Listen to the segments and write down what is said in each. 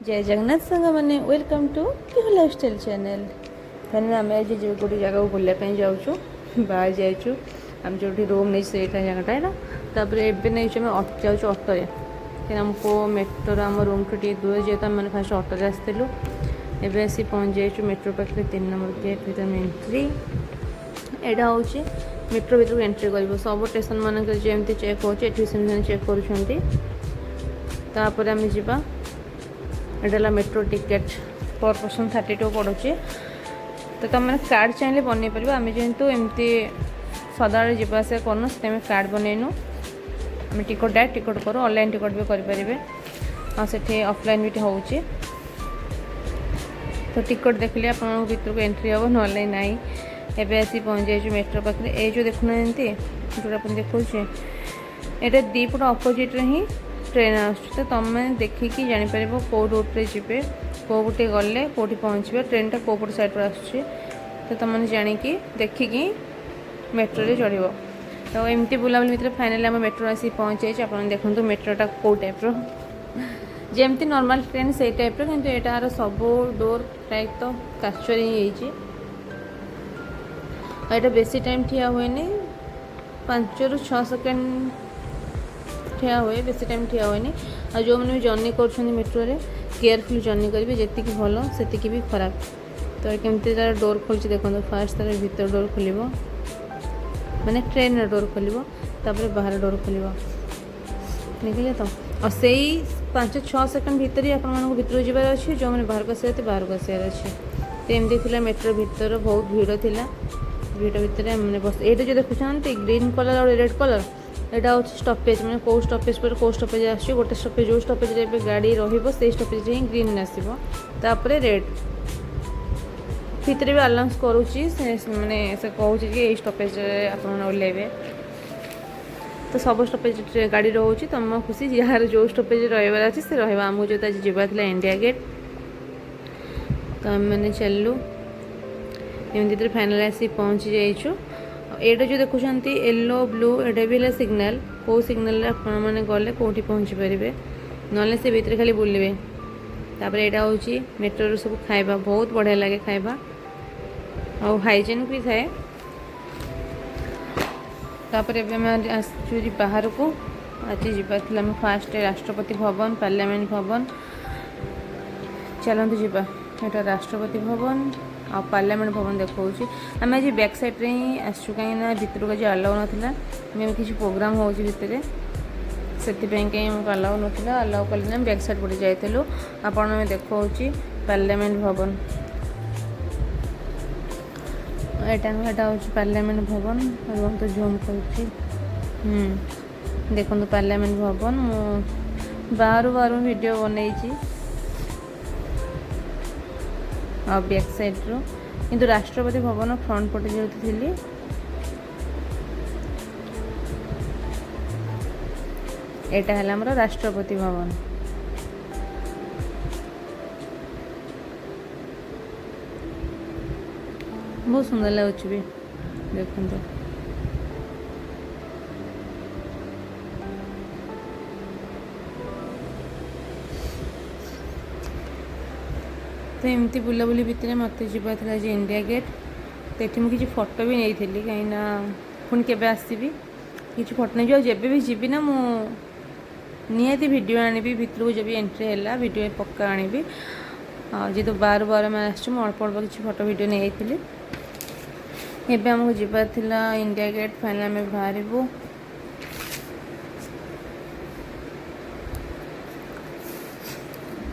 ଜୟ ଜଗନ୍ନାଥ ସାଙ୍ଗମାନେ, welcome to Pihu lifestyle channel. Finally ଆମେ ଆଜି ଯିବୁ ଗୋଟେ ଜାଗାକୁ ବୁଲିବା ପାଇଁ ଯାଉଛୁ, ବାହାରି ଯାଇଛୁ। ଆମେ ଯେଉଁଠି ରୁମ୍ ନେଇଛୁ ସେଇଟା ଜାଗାଟା ଏଇଟା। ତାପରେ ଏବେ ନେଇଛୁ ଆମେ ଯାଉଛୁ ଅଟୋରେ, କାହିଁକିନା ଆମକୁ ମେଟ୍ରୋର ଆମ ରୁମ୍ଠୁ ଟିକେ ଦୂର, ଯେହେତୁ ଆମେ ଫାଷ୍ଟ ଅଟୋରେ ଆସିଥିଲୁ। ଏବେ ଆସି ପହଞ୍ଚି ଯାଇଛୁ ମେଟ୍ରୋ ପାଖରେ, 3 ନମ୍ବର ଗେଟ୍ ଭିତରେ ଆମେ ଏଣ୍ଟ୍ରି। ଏଇଟା ହେଉଛି ମେଟ୍ରୋ ଭିତରକୁ ଏଣ୍ଟ୍ରି କରିବ। ସବୁ ଷ୍ଟେସନ୍ ମାନଙ୍କରେ ଯେମିତି ଚେକ୍ ହେଉଛି, ଏଠି ସେମିତି ଚେକ୍ କରୁଛନ୍ତି। ତାପରେ ଆମେ ଯିବା। ଏଇଟା ହେଲା ମେଟ୍ରୋ ଟିକେଟ୍, ପର୍ ପର୍ସନ୍ 32 ପଡ଼ୁଛି। ତ ତୁମେ କାର୍ଡ଼ ଚାହିଁଲେ ବନେଇ ପାରିବ। ଆମେ ଯେହେତୁ ଏମିତି ସଦାବେଳେ ଯିବା ଆସିବା କରୁନୁ, ସେଥିପାଇଁ ଆମେ କାର୍ଡ଼ ବନେଇନୁ। ଆମେ ଟିକେଟ୍ ଡାଇରେକ୍ଟ ଟିକେଟ୍ କରୁ, ଅନଲାଇନ୍ ଟିକେଟ୍ ବି କରିପାରିବେ ଆଉ ସେଠି ଅଫଲାଇନ୍ ବି ହେଉଛି। ତ ଟିକେଟ୍ ଦେଖିଲେ ଆପଣଙ୍କ ଭିତରକୁ ଏଣ୍ଟ୍ରି ହେବ, ନହେଲେ ନାହିଁ। ଏବେ ଆସି ପହଞ୍ଚି ଯାଇଛୁ ମେଟ୍ରୋ ପାଖରେ। ଏଇ ଯେଉଁ ଦେଖୁନାହାନ୍ତି, ଯେଉଁଟା ଆପଣ ଦେଖାଉଛି, ଏଇଟା ଦୁଇପଟ ଅପୋଜିଟ୍ରେ ହିଁ ଟ୍ରେନ୍ ଆସୁଛି। ତ ତୁମେ ଦେଖିକି ଜାଣିପାରିବ କେଉଁ ରୁଟ୍ରେ ଯିବେ, କେଉଁ ପଟେ ଗଲେ କେଉଁଠି ପହଞ୍ଚିବେ, ଟ୍ରେନ୍ଟା କେଉଁ ପଟ ସାଇଡ଼୍ରୁ ଆସୁଛି। ତ ତୁମେ ଜାଣିକି ଦେଖିକି ମେଟ୍ରୋରେ ଚଢ଼ିବ। ତ ଏମିତି ବୁଲାବୁଲି ଭିତରେ ଫାଇନାଲି ଆମ ମେଟ୍ରୋ ଆସିକି ପହଞ୍ଚି ଯାଇଛି। ଆପଣ ଦେଖନ୍ତୁ ମେଟ୍ରୋଟା କେଉଁ ଟାଇପ୍ର, ଯେମିତି ନର୍ମାଲ୍ ଟ୍ରେନ୍ ସେଇ ଟାଇପ୍ର, କିନ୍ତୁ ଏଇଟାର ସବୁ ଡୋର୍ ପ୍ରାୟତଃ କାଚରେ ହିଁ ହେଇଛି। ଆଉ ଏଇଟା ବେଶୀ ଟାଇମ୍ ଠିଆ ହୁଏନି, 5ରୁ 6 ସେକେଣ୍ଡ ଠିଆ ହୁଏ, ବେଶୀ ଟାଇମ୍ ଠିଆ ହୁଏନି। ଆଉ ଯେଉଁମାନେ ବି ଜର୍ଣ୍ଣି କରୁଛନ୍ତି ମେଟ୍ରୋରେ, କେୟାରଫୁଲ୍ ଜର୍ଣ୍ଣି କରିବେ। ଯେତିକି ଭଲ ସେତିକି ବି ଖରାପ। ତ କେମିତି ତା'ର ଡୋର୍ ଖୋଲୁଛି ଦେଖନ୍ତୁ। ଫାଷ୍ଟ ତା'ର ଭିତର ଡୋର୍ ଖୋଲିବ, ମାନେ ଟ୍ରେନ୍ର ଡୋର୍ ଖୋଲିବ, ତାପରେ ବାହାର ଡୋର୍ ଖୋଲିବ। ଦେଖିଲେ ତ? ଆଉ ସେଇ 5-6 ସେକେଣ୍ଡ ଭିତରେ ହିଁ ଆପଣମାନଙ୍କୁ ଭିତରକୁ ଯିବାର ଅଛି। ଯେଉଁମାନେ ବାହାରକୁ ଆସିବାର ଅଛି, ବାହାରକୁ ଆସିବାର ଅଛି। ତ ଏମିତି ଥିଲା ମେଟ୍ରୋ ଭିତର, ବହୁତ ଭିଡ଼ ଥିଲା। ଭିଡ଼ ଭିତରେ ଆମେ ବସ। ଏଇଟା ଯେଉଁ ଦେଖୁଛନ୍ତି ଗ୍ରୀନ୍ କଲର୍ ଆଉ ରେଡ଼୍ କଲର୍, ଏଇଟା ହେଉଛି ଷ୍ଟପେଜ୍, ମାନେ କେଉଁ ଷ୍ଟପେଜ୍ ପରେ କେଉଁ ଷ୍ଟପେଜ୍ ଆସୁଛି। ଗୋଟେ ଷ୍ଟପେଜ୍, ଯେଉଁ ଷ୍ଟପେଜ୍ରେ ଏବେ ଗାଡ଼ି ରହିବ, ସେଇ ଷ୍ଟପେଜ୍ରେ ହିଁ ଗ୍ରୀନ୍ ଆସିବ, ତାପରେ ରେଡ଼୍। ଭିତରେ ବି ଆନାଉନ୍ସ କରୁଛି ସେ, ମାନେ ସେ କହୁଛି କି ଏଇ ଷ୍ଟପେଜ୍ରେ ଆପଣ ଓହ୍ଲେଇବେ। ତ ସବୁ ଷ୍ଟପେଜ୍ ଗାଡ଼ି ରହୁଛି, ତୁମ ଖୁସି, ଯାହାର ଯେଉଁ ଷ୍ଟପେଜ୍ ରହିବାର ଅଛି ସେ ରହିବ। ଆମକୁ ଯେହେତୁ ଆଜି ଯିବାର ଥିଲା ଇଣ୍ଡିଆ ଗେଟ୍, ତ ଆମେମାନେ ଚାଲିଲୁ। ଏମିତି ଭିତରେ ଫାଇନାଲ୍ ଆସି ପହଞ୍ଚି ଯାଇଛୁ। ଏଇଟା ଯେଉଁ ଦେଖୁଛନ୍ତି ୟେଲୋ ବ୍ଲୁ, ଏଇଟା ବି ହେଲା ସିଗ୍ନାଲ୍। କେଉଁ ସିଗ୍ନାଲ୍ରେ ଆପଣମାନେ ଗଲେ କେଉଁଠି ପହଞ୍ଚି ପାରିବେ, ନହେଲେ ସେ ଭିତରେ ଖାଲି ବୁଲିବେ। ତାପରେ ଏଇଟା ହେଉଛି ମେଟ୍ରୋର ସବୁ ଖାଇବା, ବହୁତ ବଢ଼ିଆ ଲାଗେ ଖାଇବା ଆଉ ହାଇଜେନିକ୍ ବି ଥାଏ। ତାପରେ ଏବେ ଆମେ ଆସିଛୁ ବାହାରକୁ। ଆଜି ଯିବାର ଥିଲା ଆମେ ଫାଷ୍ଟ ରାଷ୍ଟ୍ରପତି ଭବନ, ପାର୍ଲାମେଣ୍ଟ ଭବନ। ଚାଲନ୍ତୁ ଯିବା। ଏଇଟା ରାଷ୍ଟ୍ରପତି ଭବନ ଆଉ ପାର୍ଲାମେଣ୍ଟ ଭବନ ଦେଖାଉଛି। ଆମେ ଆଜି ବ୍ୟାକ୍ ସାଇଡ଼୍ରେ ହିଁ ଆସିଛୁ, କାହିଁକିନା ଭିତରକୁ ଆଜି ଆଲାଉ ନଥିଲା। ମେ କିଛି ପ୍ରୋଗ୍ରାମ୍ ହେଉଛି ଭିତରେ, ସେଥିପାଇଁ କାହିଁ ଆମକୁ ଆଲାଉ ନଥିଲା। ଆଲାଉ କଲେ ନା ବ୍ୟାକ୍ ସାଇଡ଼୍ ପଟେ ଯାଇଥିଲୁ। ଆପଣ ଆମେ ଦେଖାଉଛି ପାର୍ଲାମେଣ୍ଟ ଭବନ। ଏଇଟା ହେଉଛି ପାର୍ଲାମେଣ୍ଟ ଭବନ। ରୁହନ୍ତୁ, ଜୁମ୍ କରୁଛି। ଦେଖନ୍ତୁ ପାର୍ଲାମେଣ୍ଟ ଭବନ। ମୁଁ ବାହାରୁ ବାହାରୁ ଭିଡ଼ିଓ ବନେଇଛି ଆଉ ବ୍ୟାକ୍ ସାଇଡ଼୍ରୁ, କିନ୍ତୁ ରାଷ୍ଟ୍ରପତି ଭବନ ଫ୍ରଣ୍ଟ ପଟେ ଯେହେତୁ ଥିଲି। ଏଇଟା ହେଲା ଆମର ରାଷ୍ଟ୍ରପତି ଭବନ। ବହୁତ ସୁନ୍ଦର ଲାଗୁଛି ବି, ଦେଖନ୍ତୁ। ତ ଏମିତି ବୁଲାବୁଲି ଭିତରେ ମୋତେ ଯିବାର ଥିଲା ଆଜି ଇଣ୍ଡିଆ ଗେଟ୍। ତ ଏଠି ମୁଁ କିଛି ଫଟୋ ବି ନେଇଥିଲି, କାହିଁକିନା ପୁଣି କେବେ ଆସିବି, କିଛି ଫଟୋ ନେଇଯିବି। ଆଉ ଯେବେ ବି ଯିବି ନା, ମୁଁ ନିହାତି ଭିଡ଼ିଓ ଆଣିବି। ଭିତରକୁ ଯେବେ ଏଣ୍ଟ୍ରି ହେଲା, ଭିଡ଼ିଓ ପକ୍କା ଆଣିବି। ଆଉ ଯେହେତୁ ବାର ବାର ଆମେ ଆସିଛୁ, ମୁଁ ଅଳ୍ପ ଅଳ୍ପ କିଛି ଫଟୋ ଭିଡ଼ିଓ ନେଇଯାଇଥିଲି। ଏବେ ଆମକୁ ଯିବାର ଥିଲା ଇଣ୍ଡିଆ ଗେଟ୍। ଫାଇନାଲ୍ ଆମେ ବାହାରିବୁ।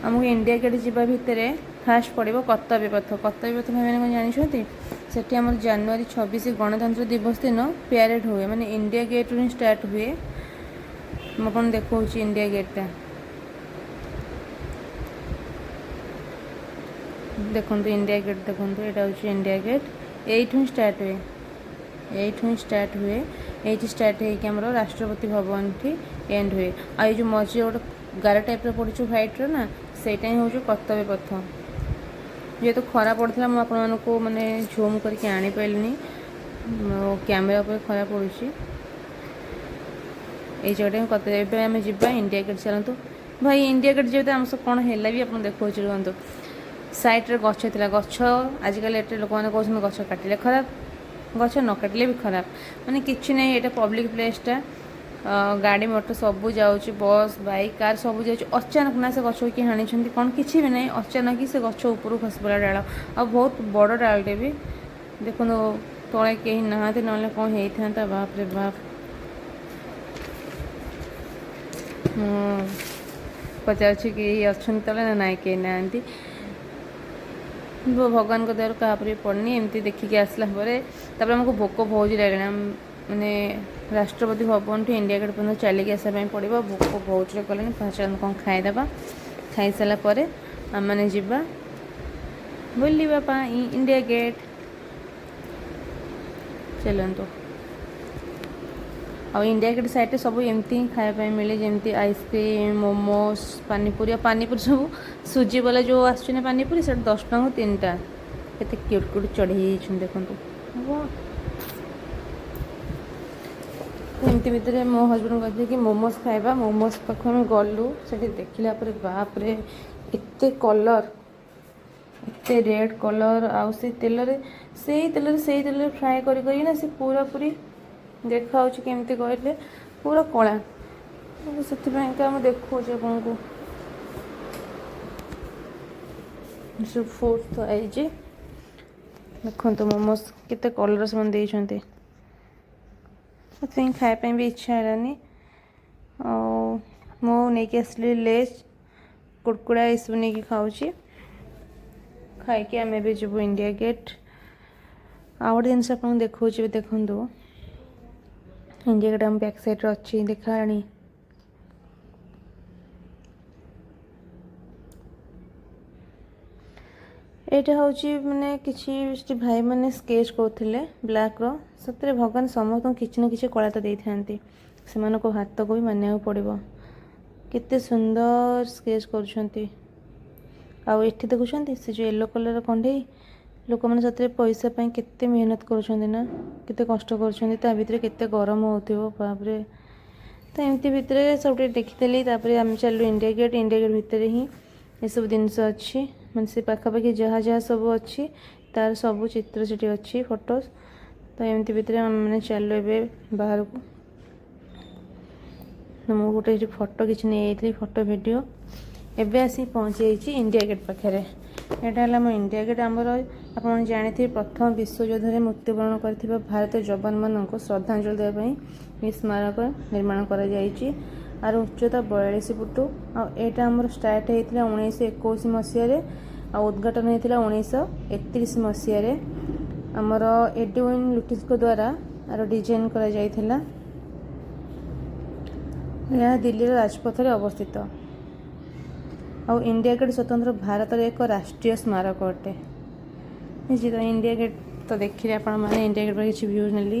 ଆମକୁ ଇଣ୍ଡିଆ ଗେଟ୍ ଯିବା ଭିତରେ ଫାଷ୍ଟ ପଡ଼ିବ କର୍ତ୍ତବ୍ୟ ପଥ। କର୍ତ୍ତବ୍ୟ ପଥ ଭାଇମାନେ କ'ଣ ଜାଣିଛନ୍ତି? ସେଠି ଆମର ଜାନୁଆରୀ 26 ଗଣତନ୍ତ୍ର ଦିବସ ଦିନ ପ୍ୟାରେଡ଼ ହୁଏ, ମାନେ ଇଣ୍ଡିଆ ଗେଟ୍ରୁ ହିଁ ଷ୍ଟାର୍ଟ ହୁଏ। ମୁଁ ଆପଣଙ୍କୁ ଦେଖାଉଛି ଇଣ୍ଡିଆ ଗେଟ୍ଟା। ଦେଖନ୍ତୁ ଇଣ୍ଡିଆ ଗେଟ୍, ଦେଖନ୍ତୁ, ଏଇଟା ହେଉଛି ଇଣ୍ଡିଆ ଗେଟ୍। ଏଇଠୁ ହିଁ ଷ୍ଟାର୍ଟ ହୁଏ, ଏଇଠୁ ହିଁ ଷ୍ଟାର୍ଟ ହୁଏ। ଏଇଠି ଷ୍ଟାର୍ଟ ହେଇକି ଆମର ରାଷ୍ଟ୍ରପତି ଭବନଠି ଏଣ୍ଡ ହୁଏ। ଆଉ ଏଇ ଯେଉଁ ମଝିରେ ଗୋଟେ ଗାର ଟାଇପ୍ର ପଡ଼ିଛି ହ୍ୱାଇଟ୍ର ନା, ସେଇଟା ହିଁ ହେଉଛି କର୍ତ୍ତବ୍ୟ ପଥ। ଯେହେତୁ ଖରା ପଡ଼ିଥିଲା, ମୁଁ ଆପଣମାନଙ୍କୁ ମାନେ ଝୁମ୍ କରିକି ଆଣିପାରିଲିନି, କ୍ୟାମେରା ଉପରେ ଖରା ପଡ଼ୁଛି। ଏଇ ଜାଗାଟା ହିଁ କର୍ତ୍ତବ୍ୟ। ଏବେ ଆମେ ଯିବା ଇଣ୍ଡିଆ ଗେଟ୍, ଚାଲନ୍ତୁ। ଭାଇ ଇଣ୍ଡିଆ ଗେଟ୍ ଯେହେତୁ ଆମ ସବୁ କ'ଣ ହେଲା ବି ଆପଣ ଦେଖାଉଛି ରୁହନ୍ତୁ। ସାଇଡ଼୍ରେ ଗଛ ଥିଲା, ଗଛ ଆଜିକାଲି ଏଠି ଲୋକମାନେ କହୁଛନ୍ତି ଗଛ କାଟିଲେ ଖରାପ, ଗଛ ନ କାଟିଲେ ବି ଖରାପ, ମାନେ କିଛି ନାହିଁ। ଏଇଟା ପବ୍ଲିକ୍ ପ୍ଲେସ୍ଟା, ଗାଡ଼ି ମଟର ସବୁ ଯାଉଛି, ବସ୍ ବାଇକ୍ କାର୍ ସବୁ ଯାଉଛି। ଅଚାନକ ନା ସେ ଗଛକୁ କିଏ ହାଣିଛନ୍ତି କ'ଣ କିଛି ବି ନାହିଁ, ଅଚାନକ ହିଁ ସେ ଗଛ ଉପରକୁ ଖସି ପଡ଼ିଲା ଡାଳ, ଆଉ ବହୁତ ବଡ଼ ଡାଳଟେ ବି। ଦେଖନ୍ତୁ ତଳେ କେହି ନାହାନ୍ତି, ନହେଲେ କ'ଣ ହେଇଥାନ୍ତା। ବାପରେ ବାପ, ମୁଁ ପଚାରୁଛି କେହି ଅଛନ୍ତି ତଳେ ନା ନାଇଁ, କେହି ନାହାନ୍ତି। ଭଗବାନଙ୍କ ଦୟାରୁ କାହା ଉପରେ ବି ପଡ଼ିନି। ଏମିତି ଦେଖିକି ଆସିଲା ପରେ ତାପରେ ଆମକୁ ଭୋକ ବହୁତ ଲାଗିଲାଣି, ମାନେ ରାଷ୍ଟ୍ରପତି ଭବନଠୁ ଇଣ୍ଡିଆ ଗେଟ୍ ପର୍ଯ୍ୟନ୍ତ ଚାଲିକି ଆସିବା ପାଇଁ ପଡ଼ିବ। ଭୋକ ବହୁତ କଲାଣି, ପାଞ୍ଚ କ'ଣ ଖାଇଦେବା। ଖାଇସାରିଲା ପରେ ଆମେମାନେ ଯିବା ବୁଲିବା ପାଇଁ ଇଣ୍ଡିଆ ଗେଟ୍। ଚାଲନ୍ତୁ। ଆଉ ଇଣ୍ଡିଆ ଗେଟ୍ ସାଇଡ଼୍ରେ ସବୁ ଏମିତି ହିଁ ଖାଇବା ପାଇଁ ମିଳେ, ଯେମିତି ଆଇସ୍କ୍ରିମ୍, ମୋମୋସ୍, ପାନିପୁରି। ଆଉ ପାନିପୁରି ସବୁ ସୁଜି ବାଲା ଯେଉଁ ଆସୁଛି ନା ପାନିପୁରି, ସେଇଟା 10 ଟଙ୍କାକୁ 3ଟା। କେତେ କ୍ୟୁଟ୍ କ୍ୟୁଟ୍ ଚଢ଼େଇ ହେଇଛନ୍ତି ଦେଖନ୍ତୁ। ଏମିତି ଭିତରେ ମୋ ହଜବେଣ୍ଡ କହିଥିଲେ କି ମୋମୋସ୍ ଖାଇବା। ମୋମୋସ୍ ପାଖକୁ ଆମେ ଗଲୁ, ସେଠି ଦେଖିଲା ପରେ ବାପରେ ଏତେ କଲର୍, ଏତେ ରେଡ଼୍ କଲର୍। ଆଉ ସେ ତେଲରେ ସେଇ ତେଲରେ ଫ୍ରାଏ କରି କରି ନା ସେ ପୁରାପୁରି ଦେଖାହେଉଛି କେମିତି କହିଲେ ପୁରା କଳା। ସେଥିପାଇଁକା ମୁଁ ଦେଖାଉଛି ଆପଣଙ୍କୁ ସବୁ ଫୁଡ଼୍ ଥୁଆ ହେଇଛି। ଦେଖନ୍ତୁ ମୋମୋସ୍ କେତେ କଲର୍ ସେମାନେ ଦେଇଛନ୍ତି, ସେଥିପାଇଁ ଖାଇବା ପାଇଁ ବି ଇଚ୍ଛା ହେଲାନି। ଆଉ ମୁଁ ନେଇକି ଆସିଲି ଲେସ୍, କୁଡ଼କୁଡ଼ା ଏସବୁ ନେଇକି ଖାଉଛି। ଖାଇକି ଆମେ ଏବେ ଯିବୁ ଇଣ୍ଡିଆ ଗେଟ୍। ଆଉ ଗୋଟେ ଜିନିଷ ଆପଣଙ୍କୁ ଦେଖାଉଛି ଏବେ ଦେଖନ୍ତୁ, ଇଣ୍ଡିଆ ଗେଟ୍ ଆମ ବ୍ୟାକ୍ ସାଇଡ଼୍ରେ ଅଛି, ଦେଖାହେଲାଣି। ଏଇଟା ହେଉଛି ମାନେ କିଛି ସେଠି ଭାଇମାନେ ସ୍କେଚ୍ କରୁଥିଲେ ବ୍ଲାକ୍ର। ସତରେ ଭଗବାନ ସମସ୍ତଙ୍କୁ କିଛି ନା କିଛି କଳା ତ ଦେଇଥାନ୍ତି, ସେମାନଙ୍କ ହାତକୁ ବି ମାନିବାକୁ ପଡ଼ିବ। କେତେ ସୁନ୍ଦର ସ୍କେଚ୍ କରୁଛନ୍ତି। ଆଉ ଏଠି ଦେଖୁଛନ୍ତି ସେ ଯେଉଁ ୟେଲୋ କଲର୍ କଣ୍ଢେଇ, ଲୋକମାନେ ସତରେ ପଇସା ପାଇଁ କେତେ ମେହନତ କରୁଛନ୍ତି ନା, କେତେ କଷ୍ଟ କରୁଛନ୍ତି। ତା ଭିତରେ କେତେ ଗରମ ହେଉଥିବ ବାପରେ। ତ ଏମିତି ଭିତରେ ସବୁ ଟିକେ ଦେଖିଦେଲି। ତାପରେ ଆମେ ଚାଲିଲୁ ଇଣ୍ଡିଆ ଗେଟ୍। ଇଣ୍ଡିଆ ଗେଟ୍ ଭିତରେ ହିଁ ଏସବୁ ଜିନିଷ ଅଛି, ମାନେ ସେ ପାଖାପାଖି ଯାହା ଯାହା ସବୁ ଅଛି ତାର ସବୁ ଚିତ୍ର ସେଠି ଅଛି, ଫଟୋ। ତ ଏମିତି ଭିତରେ ଆମେ ଚାଲିଲୁ ଏବେ ବାହାରକୁ। ମୁଁ ଗୋଟେ ଏଠି ଫଟୋ କିଛି ନେଇଯାଇଥିଲି, ଫଟୋ ଭିଡ଼ିଓ। ଏବେ ଆସି ପହଞ୍ଚି ଯାଇଛି ଇଣ୍ଡିଆ ଗେଟ୍ ପାଖରେ। ଏଇଟା ହେଲା ଆମ ଇଣ୍ଡିଆ ଗେଟ୍। ଆମର ଆପଣ ଜାଣିଥିବେ ପ୍ରଥମ ବିଶ୍ୱଯୁଦ୍ଧରେ ମୃତ୍ୟୁବରଣ କରିଥିବା ଭାରତୀୟ ଯବାନମାନଙ୍କୁ ଶ୍ରଦ୍ଧାଞ୍ଜଳି ଦେବା ପାଇଁ ଏହି ସ୍ମାରକ ନିର୍ମାଣ କରାଯାଇଛି। ଆର ଉଚ୍ଚତା 42 ଫୁଟ। ଆଉ ଏଇଟା ଆମର ଷ୍ଟାର୍ଟ ହେଇଥିଲା 1921 ମସିହାରେ, ଆଉ ଉଦ୍ଘାଟନ ହେଇଥିଲା 1931 ମସିହାରେ। ଆମର ଏଡୱିନ୍ ଲୁଟିସ୍ଙ୍କ ଦ୍ୱାରା ଆର ଡିଜାଇନ୍ କରାଯାଇଥିଲା। ଏହା ଦିଲ୍ଲୀର ରାଜପଥରେ ଅବସ୍ଥିତ। ଆଉ ଇଣ୍ଡିଆ ଗେଟ୍ ସ୍ୱତନ୍ତ୍ର ଭାରତର ଏକ ରାଷ୍ଟ୍ରୀୟ ସ୍ମାରକ ଅଟେ। ନିଶ୍ଚିତ ଇଣ୍ଡିଆ ଗେଟ୍ ତ ଦେଖିଲେ ଆପଣମାନେ, ଇଣ୍ଡିଆ ଗେଟ୍ କିଛି ଭ୍ୟୁ ନେଲି।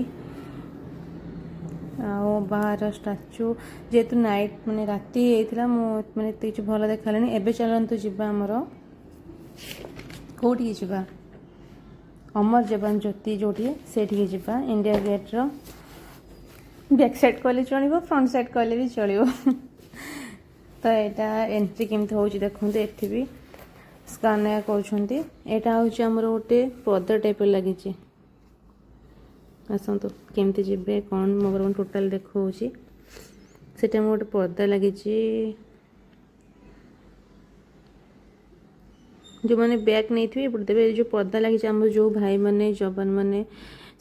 ଆଉ ବାହାର ଷ୍ଟାଚୁ, ଯେହେତୁ ନାଇଟ୍ ମାନେ ରାତି ହେଇଥିଲା, ମୁଁ ମାନେ ଏତେ କିଛି ଭଲ ଦେଖାହେଲାନି। ଏବେ ଚାଲନ୍ତୁ ଯିବା ଆମର କେଉଁଠିକି ଯିବା, ଅମର ଯବାନ ଜ୍ୟୋତି ଯେଉଁଠି ସେଇଠିକି ଯିବା। ଇଣ୍ଡିଆ ଗେଟ୍ର ବ୍ୟାକ୍ ସାଇଡ଼୍ କଲେ ଚଳିବ, ଫ୍ରଣ୍ଟ ସାଇଡ଼୍ କଲେ ବି ଚଳିବ। ତ ଏଇଟା ଏଣ୍ଟ୍ରି କେମିତି ହେଉଛି ଦେଖନ୍ତୁ, ଏଠି ବି ସ୍କାନ୍ କରୁଛନ୍ତି। ଏଇଟା ହେଉଛି ଆମର ଗୋଟେ ପର୍ଦା ଟାଇପ୍ର ଲାଗିଛି। ଆସନ୍ତୁ କେମିତି ଯିବେ କ'ଣ ମୁଁ ଟୋଟାଲ୍ ଦେଖାଉଛି। ସେଟା ଆମର ଗୋଟେ ପର୍ଦା ଲାଗିଛି, ଯେଉଁମାନେ ବ୍ୟାଗ୍ ନେଇଥିବେ ଏପଟେ ଦେବେ। ଏ ଯେଉଁ ପର୍ଦା ଲାଗିଛି, ଆମର ଯେଉଁ ଭାଇମାନେ ଯବାନମାନେ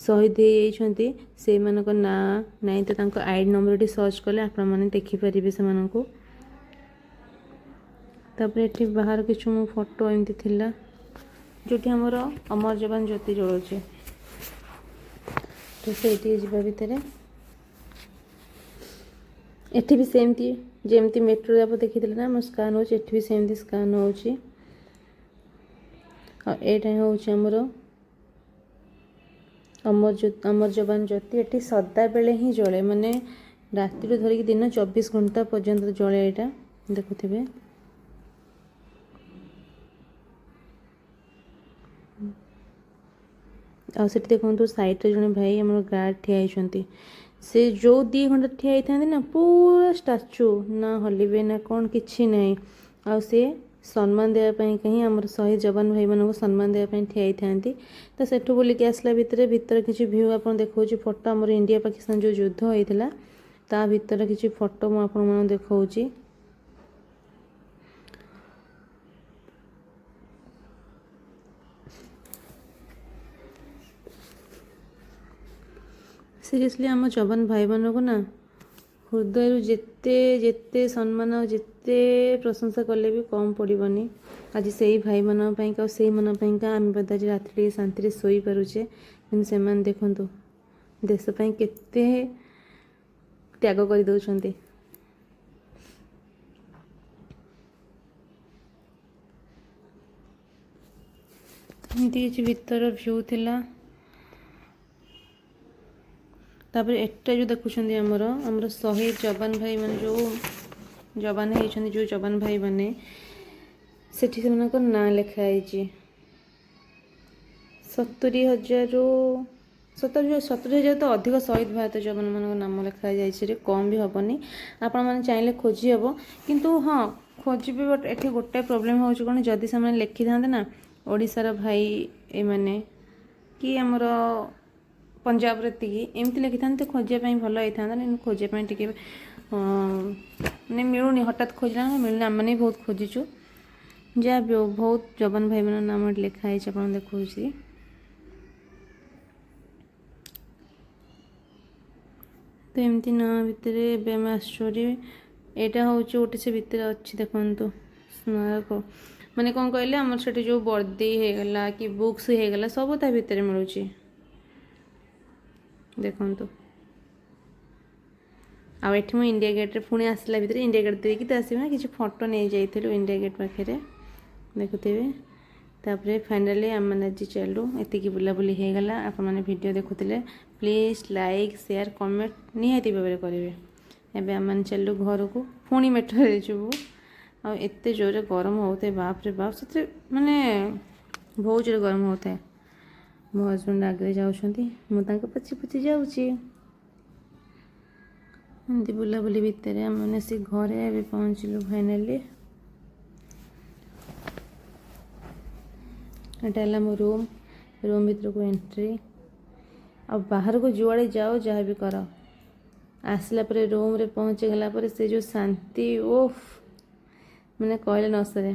ଶହୀଦ ହେଇଯାଇଛନ୍ତି ସେଇମାନଙ୍କ ନାଁ ନାଇଁ ତ ତାଙ୍କ I D number ଏଠି ସର୍ଚ୍ଚ କଲେ ଆପଣମାନେ ଦେଖିପାରିବେ ସେମାନଙ୍କୁ। ତାପରେ ଏଠି ବାହାର କିଛି ମୋ ଫଟୋ ଏମିତି ଥିଲା, ଯେଉଁଠି ଆମର ଅମର ଯବାନ ଜ୍ୟୋତି ଜଳୁଛି, ତ ସେଇଠିକି ଯିବା ଭିତରେ ଏଠି ବି ସେମିତି ଯେମିତି ମେଟ୍ରୋରେ ଆପଣ ଦେଖିଥିଲେ ନା ଆମର ସ୍କାନ୍ ହେଉଛି, ଏଠି ବି ସେମିତି ସ୍କାନ୍ ହେଉଛି। ଆଉ ଏଇଟା ହେଉଛି ଆମର ଅମର ଯବାନ ଜ୍ୟୋତି। ଏଠି ସଦାବେଳେ ହିଁ ଜଳେ, ମାନେ ରାତିରୁ ଧରିକି ଦିନ 24 ଘଣ୍ଟା ପର୍ଯ୍ୟନ୍ତ ଜଳେ ଏଇଟା, ଦେଖୁଥିବେ। ଆଉ ସେଠି ଦେଖନ୍ତୁ ସାଇଡ଼୍ରେ ଜଣେ ଭାଇ ଆମର ଗାର୍ଡ଼ ଠିଆ ହେଇଛନ୍ତି, ସେ ଯେଉଁ 2 ଘଣ୍ଟା ଠିଆ ହେଇଥାନ୍ତି ନା, ପୁରା ଷ୍ଟାଚୁ, ନା ହଲିବେ ନା କ'ଣ, କିଛି ନାହିଁ। ଆଉ ସେ ସମ୍ମାନ ଦେବା ପାଇଁକା ହିଁ, ଆମର ଶହୀଦ ଯବାନ ଭାଇମାନଙ୍କୁ ସମ୍ମାନ ଦେବା ପାଇଁ ଠିଆ ହେଇଥାନ୍ତି। ତ ସେଠୁ ବୁଲିକି ଆସିଲା ଭିତରେ ଭିତରେ କିଛି ଭ୍ୟୁ ଆପଣ ଦେଖାଉଛି, ଫଟୋ। ଆମର ଇଣ୍ଡିଆ ପାକିସ୍ତାନ ଯେଉଁ ଯୁଦ୍ଧ ହେଇଥିଲା, ତା ଭିତରେ କିଛି ଫଟୋ ମୁଁ ଆପଣମାନଙ୍କୁ ଦେଖାଉଛି। ସିରିୟସଲି, ଆମ ଯବାନ ଭାଇମାନଙ୍କୁ ନା ହୃଦୟରୁ ଯେତେ ଯେତେ ସମ୍ମାନ ଆଉ ଯେତେ ପ୍ରଶଂସା କଲେ ବି କମ୍ ପଡ଼ିବନି। ଆଜି ସେଇ ଭାଇମାନଙ୍କ ପାଇଁକା ଆଉ ସେଇମାନଙ୍କ ପାଇଁକା ଆମେ ବୋଧେ ଆଜି ରାତିରେ ଟିକେ ଶାନ୍ତିରେ ଶୋଇପାରୁଛେ। କିନ୍ତୁ ସେମାନେ ଦେଖନ୍ତୁ, ଦେଶ ପାଇଁ କେତେ ତ୍ୟାଗ କରିଦେଉଛନ୍ତି। ଏମିତି କିଛି ଭିତର ଭ୍ୟୁ ଥିଲା। ତାପରେ ଏଟା ଯେଉଁ ଦେଖୁଛନ୍ତି, ଆମର ଶହୀଦ ଯବାନ ଭାଇମାନେ, ଯେଉଁ ଯବାନ ହେଇଛନ୍ତି, ଯେଉଁ ଯବାନ ଭାଇମାନେ, ସେଠି ସେମାନଙ୍କ ନାଁ ଲେଖା ହେଇଛି। 70 ହଜାରରୁ 70 ହଜାର ତ ଅଧିକ ଶହୀଦ ଭାରତ ଯବାନମାନଙ୍କ ନାମ ଲେଖା ଯାଇଛି ସେଠି। କମ୍ ବି ହେବନି। ଆପଣମାନେ ଚାହିଁଲେ ଖୋଜି ହେବ। କିନ୍ତୁ ହଁ, ଖୋଜିବି, ବଟ୍ ଏଠି ଗୋଟେ ପ୍ରୋବ୍ଲେମ୍ ହେଉଛି କ'ଣ, ଯଦି ସେମାନେ ଲେଖିଥାନ୍ତେ ନା ଓଡ଼ିଶାର ଭାଇ ଏମାନେ କି ଆମର ପଞ୍ଜାବର ଏତିକି, ଏମିତି ଲେଖିଥାନ୍ତେ, ଖୋଜିବା ପାଇଁ ଭଲ ହେଇଥାନ୍ତା। କିନ୍ତୁ ଖୋଜିବା ପାଇଁ ଟିକେ ମାନେ ମିଳୁନି। ହଠାତ୍ ଖୋଜିଲା ନା ମିଳୁନି। ଆମେମାନେ ବି ବହୁତ ଖୋଜିଛୁ। ଯାହା ବି ହଉ, ବହୁତ ଯବାନ ଭାଇମାନଙ୍କ ନାମ ଏଠି ଲେଖା ହେଇଛି, ଆପଣ ଦେଖାଉଛି। ତ ଏମିତି ନାଁ ଭିତରେ ଏବେ ଆମେ ଆସିଛୁ ଭାରି। ଏଇଟା ହେଉଛି ଗୋଟେ, ସେ ଭିତରେ ଅଛି ଦେଖନ୍ତୁ ସ୍ମାରକ। ମାନେ କ'ଣ କହିଲେ, ଆମର ସେଠି ଯେଉଁ ବର୍ଦ୍ଦି ହେଇଗଲା କି ବୁକ୍ସ ହେଇଗଲା, ସବୁ ତା ଭିତରେ ମିଳୁଛି, ଦେଖନ୍ତୁ। ଆଉ ଏଠି ମୁଁ ଇଣ୍ଡିଆ ଗେଟ୍ରେ ପୁଣି ଆସିଲା ଭିତରେ, ଇଣ୍ଡିଆ ଗେଟ୍ ଦେଇକି ତ ଆସିବେ ନା, କିଛି ଫଟୋ ନେଇଯାଇଥିଲୁ ଇଣ୍ଡିଆ ଗେଟ୍ ପାଖରେ, ଦେଖୁଥିବେ। ତାପରେ ଫାଇନାଲି ଆମେମାନେ ଆଜି ଚାଲୁ, ଏତିକି ବୁଲାବୁଲି ହେଇଗଲା। ଆପଣମାନେ ଭିଡ଼ିଓ ଦେଖୁଥିଲେ, ପ୍ଲିଜ୍ ଲାଇକ୍, ସେୟାର, କମେଣ୍ଟ ନିହାତି ଭାବରେ କରିବେ। ଏବେ ଆମେମାନେ ଚାଲୁ ଘରକୁ, ପୁଣି ମେଟ୍ରୋରେ ଯିବୁ। ଆଉ ଏତେ ଜୋରରେ ଗରମ ହେଉଥାଏ, ବାପରେ ବାପ, ସେଥିରେ ମାନେ ବହୁତ ଜୋରେ ଗରମ ହେଉଥାଏ। ମୋ ହଜବେଣ୍ଡ ଆଗରେ ଯାଉଛନ୍ତି, ମୁଁ ତାଙ୍କ ପଛେ ପଛେ ଯାଉଛି। ଏମିତି ବୁଲାବୁଲି ଭିତରେ ଆମେମାନେ ଆସି ଘରେ ଏବେ ପହଞ୍ଚିଲୁ ଫାଇନାଲି। ଏଇଟା ହେଲା ମୋ ରୁମ୍, ରୁମ୍ ଭିତରକୁ ଏଣ୍ଟ୍ରି। ଆଉ ବାହାରକୁ ଯୁଆଡ଼େ ଯାଅ, ଯାହା ବି କର, ଆସିଲା ପରେ ରୁମ୍ରେ ପହଞ୍ଚିଗଲା ପରେ ସେ ଯେଉଁ ଶାନ୍ତି, ଓଫ୍, ମାନେ କହିଲେ ନ ସରେ।